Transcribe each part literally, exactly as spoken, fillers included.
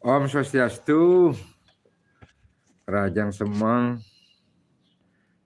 Om Swastiastu, rahajeng semeng,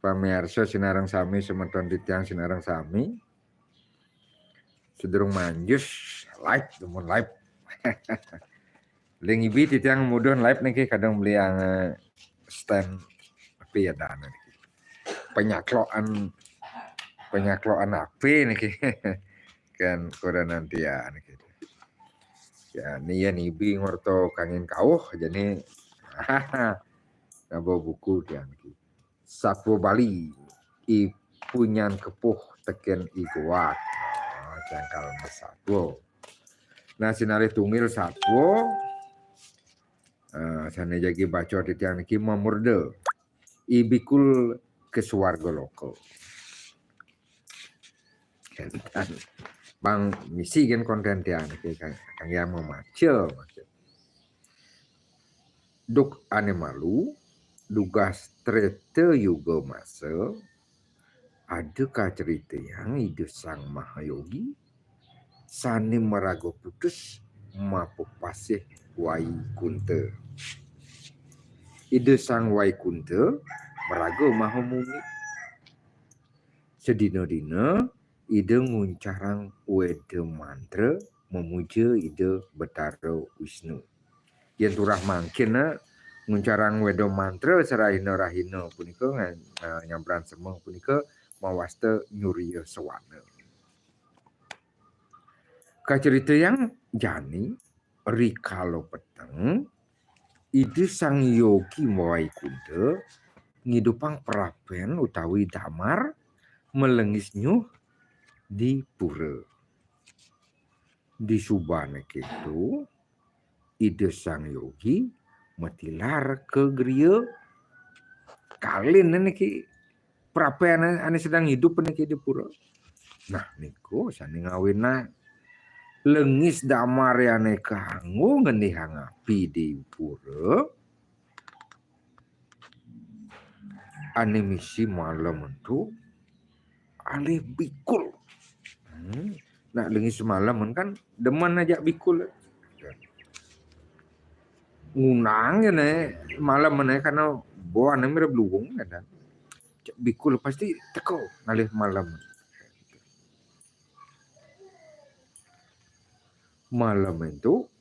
pamiarsa sinareng sami, semeton titiang sinareng sami. Sedurung manjus, live, dumun live. Ling ibi titiang mudun live niki, kadang beli yang, eh, stand, tapi ya dana niki. Penyakloan, penyakloan api niki. Kan kurenan tiang niki. Ya, ni ya nibi ngorta kangin kauh, jani ngaba buku tiang niki. Satwa Bali, I Punyan Kepuh tekén I Goak. Ah, cangkal masatwa. Nah, sinalih tunggil satwa, eh, sané jagi baca titiang niki mamurda. I Bikul ka Swarga Loka. Bang misi gén kontén tiang niki, kang, kang yang mamaca, maksud. Duk ané malu, dugas Treta Yuga masa, ada kacritayang Ida Sang Mahayogi sané maraga putus mapepasih Waikunta. Ida Sang Waikunta maraga mahamuni. Sadina-dina Ida nguncarang weda mantra mamuja Ida Betara Wisnu. Yén turah mangkin, eh, nguncarang weda mantra sarahina-rahina punika ngan-, eh, nyabran semeng punika mawasta nyurya sawana. Kacritayang jani rikala peteng, Ida Sang Yogi Waikunta ngidupang prapen utawi damar malengis nyuh di pura. Disubané kéto, Ida Sang Yogi matilar ka griya kalin niki, prapen ané sedang idup niki di pura. Nah, nika sané ngawinang lengis damar ané kanggo ngendihang api di pura. Ané misi malem ento alih bikul. Hmm. Nah, lengis malem kan demen ajak bikul. Ngundang ya né malem né, karena bawané mira bluwung kan. Bikul pasti teka ngalih malem. Malem ento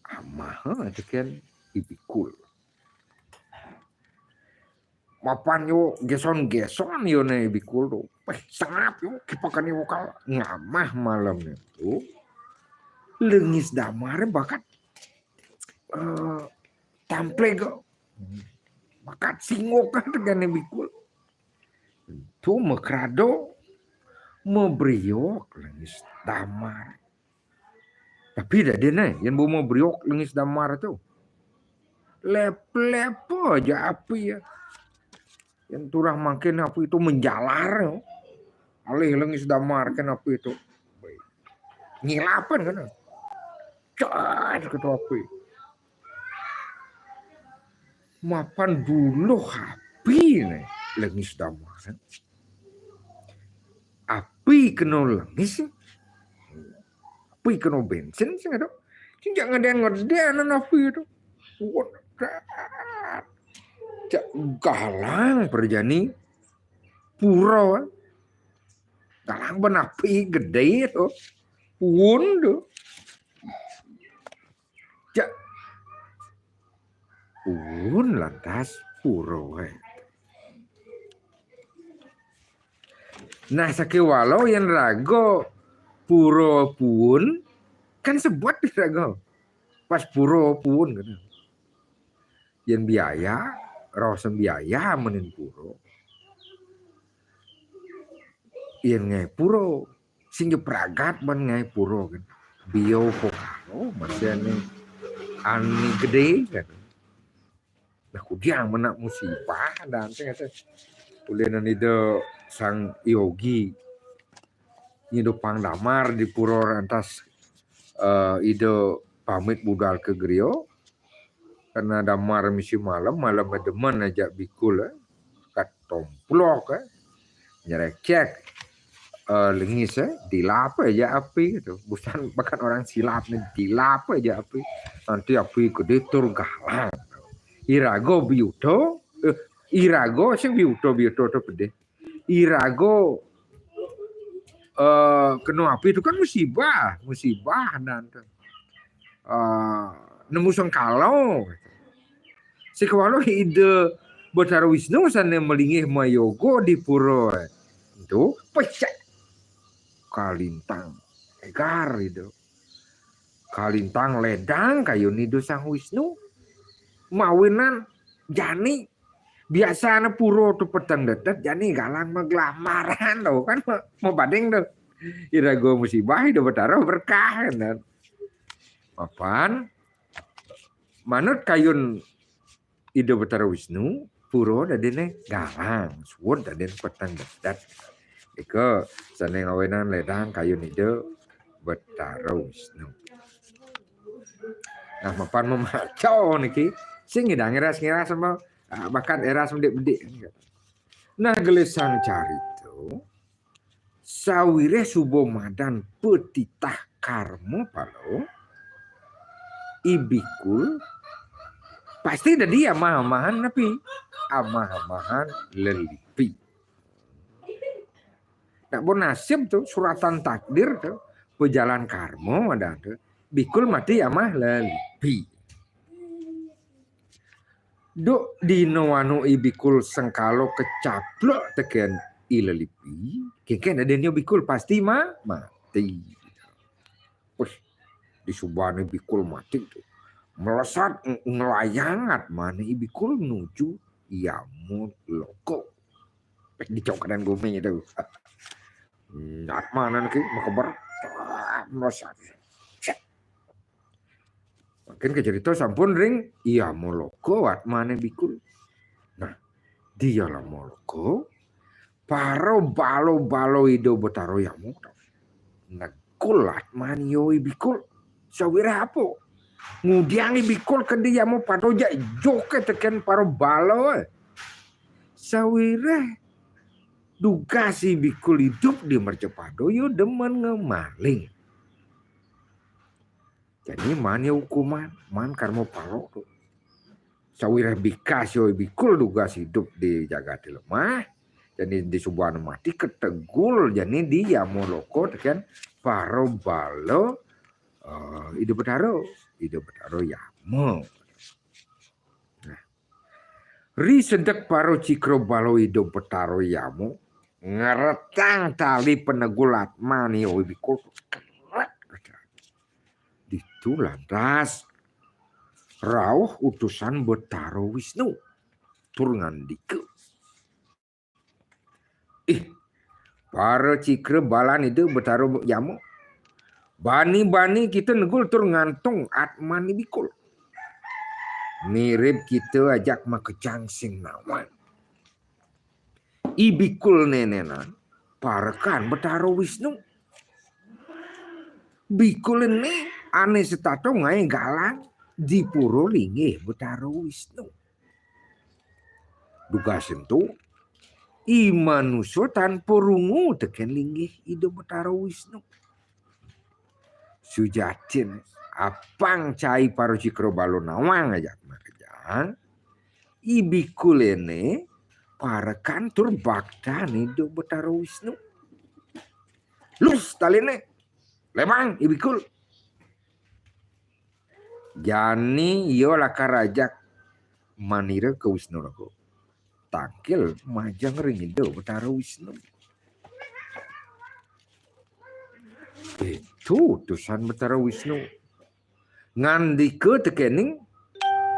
amah tekén I Bikul. Mapan yo geson-geson yo né I Bikul to. Péh, sengap yo, kipakané wokal ngamah malem ento. Lengis damar bakat, eh, tampléga. Bakat singuk tekén I Bikul. Ento makrada, mabriuk lengis damar. Tapi dadiné, yén boma briuk lengis damar to, lep-lep aja api ya. Yén turah mangkin api to menjalar ya. Alih lengis damar kan api to. Ngilapan kan. Cat, kéto api. Mapan duluh api né, lengis damar. Api kena lengis, api kena bensin sing ada. Sing jak ngeden-ngeden api to. Wah, cak galang prajani pura. Galang ban api gedé to. Puun to. Cak puun lantas pura waé. Nah, sakéwala yén raga pura puun, kan sebet raga. Pas pura puun kan. Yén biaya, raosan biaya menin pura. Yén ngaé pura, sing ja pragat ban ngaé pura kan. Biau pokalo masih ané, ané gedé kan. Nah, kudiang menak musibah dan sing kata. Ulinan Ida Sang Yogi ngidupang damar di pura, lantas, eh, Ida pamit budal ka griya. Karena damar misi malem, malem demen ajak bikul, eh. Katomplok, eh. Nyrekek. eh, lengis, eh, dilap aja api gitu. Bukan, bukan orang silap nih, dilap aja api. Nanti api gede tur galang. Iraga biyuda, eh, iraga sing biyuda, biyuda to pedih. Iraga, eh, kena api itu kan musibah, musibah dan, eh, nemu sengkala. Sekawala Ida Betara Wisnu sane malinggih mayoga di pura itu, pecak kalintang egar itu. Kalintang ledang kayun Ida Sang Wisnu. Mawinan jani biasane pura tu peteng dedet, jani galang maglamaran to kan, ma-, mabading to. Iraga musibah, Ida Betara berkah kan. Mapan manut kayun Ida Betara Wisnu, pura dadine galang, suud dadine peteng dedet. Ika sane ngawinan ledang kayun Ida Betara Wisnu. Nah, mapan mamaca niki, sing ngidang ngiras-ngiras sama, ah, bakat eras bedik-bedik. Nah, gelisang carita, sawireh suba madan patitah karma pala, I Bikul pasti dadi amah-amahan napi? Amah-amahan lelipi. Nak bo nasib tu, suratan takdir tu, pajalan karma madan tu, Bikul mati amah lelipi. Duk dina wanu I Bikul sengkala kacapluk teken I Lelipi, kengken dadinnya Bikul pasti ma-, mati. Wih, disubane Bikul mati tu, melesat ng-, nglayang atmane I Bikul nuju Yama Loka. Eh, di cokeran gumi tu. Hmm, atmane niki makeber. Ah, melesat. Cek. Mangkin kacarita sampun ring Yama Loka atmane Bikul. Nah, di Yama Loka, para bala-bala Ida Betara Yama negul atmane I Bikul. Sawireh apa? Ngudiang I Bikul ka di Yama pada jak joke teken para bala. Sawireh dugas I Bikul idup di mercapada, ya demen ngemaling. Jadi, maan ya hukuman, maan karma pala tu. Sawireh bikas ya I Bikul dugas idup di jagate lemah, jadi disubane mati kategul, jadi di Yama Loka teken para bala, eh, Ida Betara, Ida Betara Yama. Nah, ri sedek para cikra bala Ida Betara Yama ngretang tali panegul atmane I Bikul, keret. Ditu lantas rauh utusan Betara Wisnu tur ngandika, "Ih, para cikra balan Ida Betara Yama, bani-bani kita negul tur ngantung atmane Bikul. Mirib kita ajak makejang sing nawang. I Bikul nenenan parekan Betara Wisnu. Bikul ene ane setata ngae galang di pura linggih Betara Wisnu. Dugas ento, i manusa tan parungu teken linggih Ida Betara Wisnu." Sujatin apang cai para cikra bala nawang ajak makejang, I Bikul ene parekan tur baktan Ida Betara Wisnu. "Lus taline, lebang I Bikul." Jani ia lakar ajak manira ka Wisnu Loka. Tangkil majeng ring Ida Betara Wisnu. Itu utusan Betara Wisnu. Ngandika tekening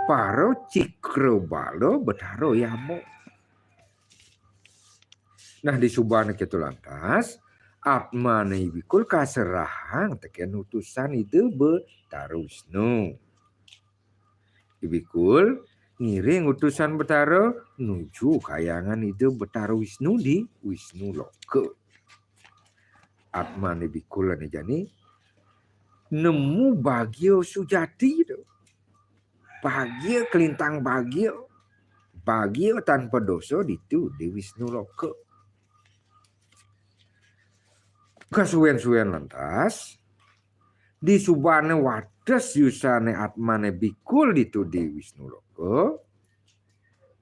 para cikra bala Betara Yama. Nah, disubane keto lantas, atmane I Bikul kaserahang teken utusan Ida Betara Wisnu. I Bikul ngiring utusan Betara nuju kahyangan Ida Betara Wisnu di Wisnu Loka. Atmane Bikul ane jani nemu bagia sujati tu. Bagia kalintang bagia. Bagia tanpa dosa ditu di Wisnu Loka. Kasuwen-suwen lantas, disubane wates yusane atmane bikul ditu di Wisnu Loka,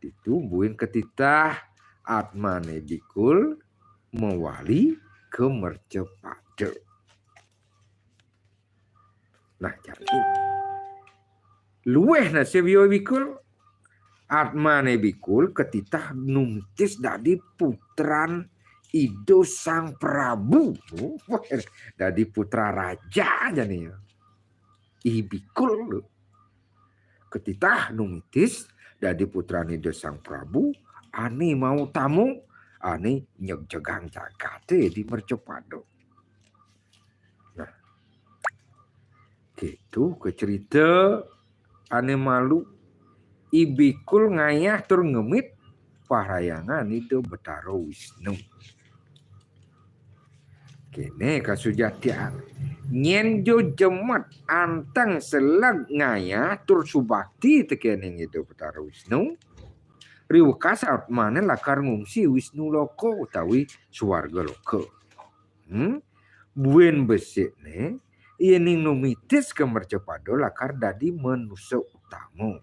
ditu buin katitah atmane bikul mawali ka mercapada. Nah, jani luih nasib ia bikul, atmane bikul katitah numitis dadi putran Ida Sang Prabu. Dadi putra raja jani ia. I bikul tu. Katitah numitis dadi putran Ida Sang Prabu, ane mautama, ane nyegjegang jagate di mercapada. Nah, gitu kacerita ane malu. I bikul ngayah tur ngemit parhyangan Ida Betara Wisnu. Kene kasujatian. Nyen ja jemet anteng seleg ngayah tur subakti tekening Ida Betara Wisnu, riwekas atmane lakar ngungsi Wisnu Loka utawi Suarga Loka. Hmm? Buin besikne, yening numitis ka mercapada lakar dadi manusa utama.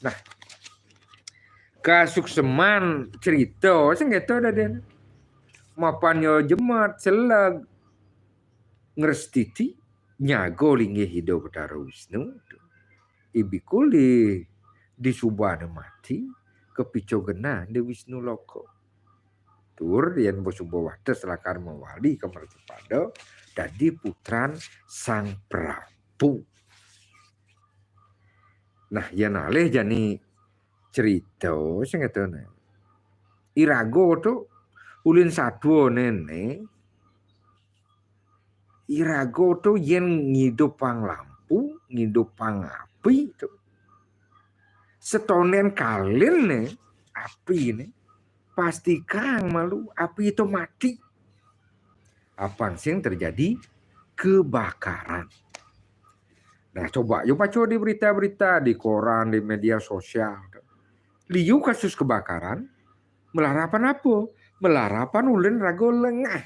Nah, kasukseman cerita sing keto dadene. Mapan ia jemet, seleg, ngrestiti, nyaga linggih Ida Betara Wisnu. I bikul di, disubane mati, kapica genah di Wisnu Loka. Tur yen suba wates lakar mawali ka mercapada, dadi putran Sang Prabu. Nah, yen alih jani cerita sing ngetone. Iraga tu ulin satua nene, iraga tu yen ngidupang lampu, ngidupang api tu. Setonden kalinne apine, pastikang malu api tu mati. Apang sing terjadi kebakaran. Nah, coba yuk baca di berita-berita, di koran, di media sosial. Liu kasus kebakaran, malarapan apa? Malarapan ulin raga lengah,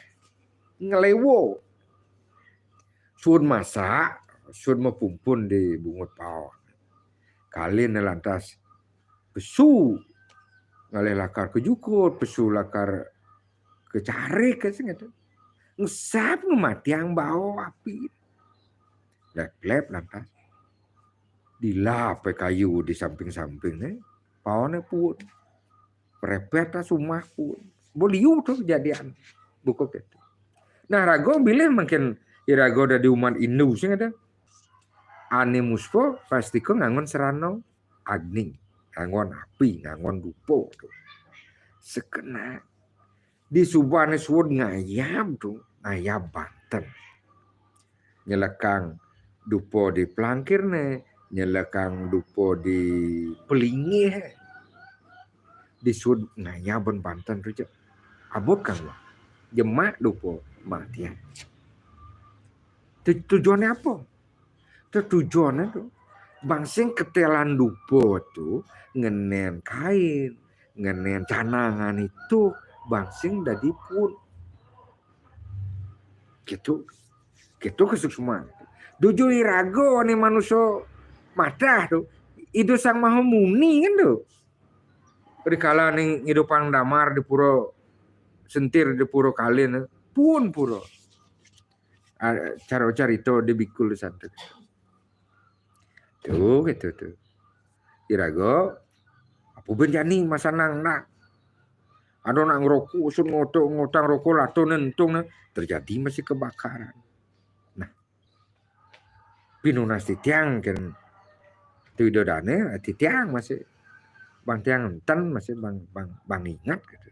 ngelewa. Suud masak, suud mapumpun di bungut paon. Kalinne lantas pesu ngalih lakar ka jukut, pesu lakar ka carik, sing ngeto. Ngesap ngamatiang bau api. Lep-lep lantas. Dilap kayu di samping-sampingne, paone puun. Prepet lah sumah puun. Bo liu tu kejadian. Buka keto. Nah, raga bilih mangkin iraga dadi umat Hindu sing ada. Ane muspa pastika nganggon sarana agni, nganggon api, nganggon dupa tu. Sakena disubane suud ngayab tu, ngayab banten. Nyelekang dupa di pelangkirne, nyelekang dupa di pelinggih. Disuud ngayaban banten tu ja. Abot kang wah. Jemak dupa matian. Tu-, tujuanne apa? Tu tujuanne tu bang sing ketelan dupa tu ngenen kain, ngenen canangan itu bang sing dadi puun. Gitu. Gitu kasuksman. Duju iraga ane manusa madah tu. Ida Sang Maha Muni kan tu. Rikala ning ngidupang damar di pura sentir di pura kalin, puun pura. Ah, cara carita di bikul santet. Tu gitu tu. Iraga apa ben jani masanang nak. Ada nak ngerokok, sun ngotok, ngotang rokok, lato nentung, nah, terjadi masih kebakaran. Nah, pinunas titiang kan tu Ida Dane, titiang masih bang tiang enten, masih bang, bang, bang ingat gitu.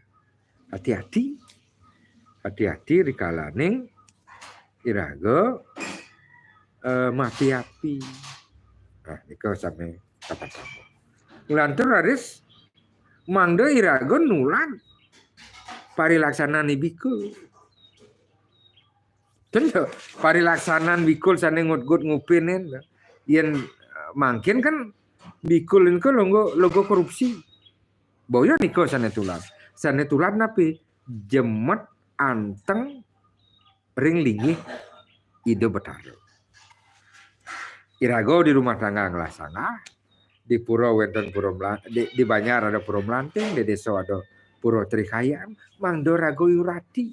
Hati-hati. Hati-hati rikalaning iraga, eh, mati api. Nah, nika sami kapan-kapan. Nglantur raris mangda iraga nulad parilaksanan ibikul. Ten ya, parilaksanan bikul sane ngutgut ngupinin. Yen, eh, mangkin kan bikul nika longgo, longgo korupsi. Boya nika sane tulad. Sane tulad napi? Jemet anteng ring linggih Ida Betara. Iraga di rumah tangga ngelah sanggah, di pura wénten pura Melan-, di, di banjar ada pura Melanting, di désa ada pura Trikayan, mangda raga urati.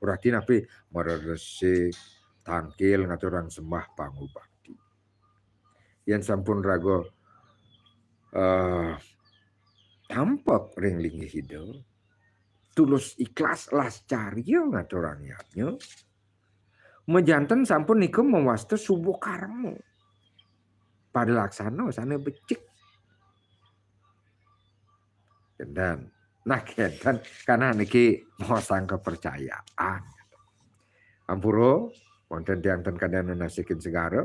Urati napi? Mareresik, tangkil, ngaturang sembah pangubakti. Yén sampun raga eh, tampek ring linggih Ida, tulus ikhlas las carya ngaturang yadnya, majanten sampun nika mawasta suba karma. Pada laksana sané becik. Kénten. Nah, kénten karena niki maosang kepercayaan. Ampura, wénten tiang ten kadang nasikin segara,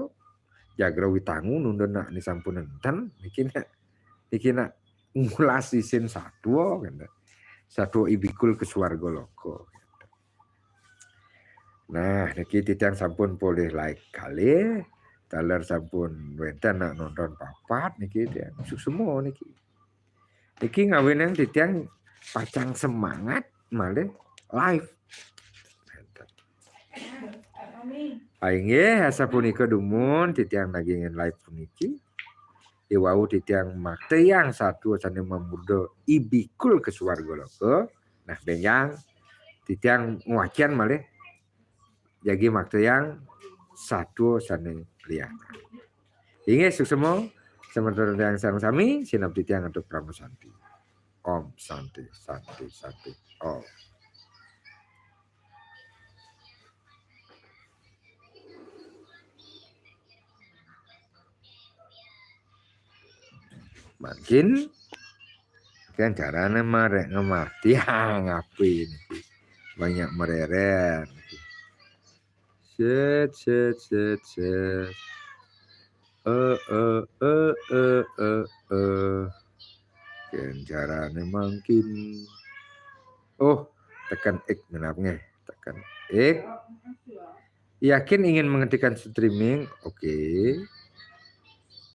jagra witangu nunda nak ni sampun enten, niki nak, niki nak ngulas isin satua, kénten. Satua ibikul ke swarga loka. Nah, niki titiang sampun polih like kalih, taler sampun wénten nak nonton papat niki tiang. Suksma niki. Niki ngawinang titiang pacang semangat malih live. Ah, inggih, asapunika dumun titiang nagingin live puniki. Iwau titiang maktayang satua sané mamurda ibikul ke swarga loka. Nah, bénjang titiang ngwacén malih jagi maktayang satua sané lianan. Inggih suksma, semeton titiang sareng sami, sineb titiang antuk parama santi. Om Santi, Santi, Santi, Om. Mangkin kan carané maré ngematiang api niki. Banyak mererer. Set, set, set, set. Eh, eh, eh, eh, eh, eh. Kan carané mangkin. Oh, tekan X menapa nggih? Tekan X. Yakin ingin menghentikan streaming? Oke.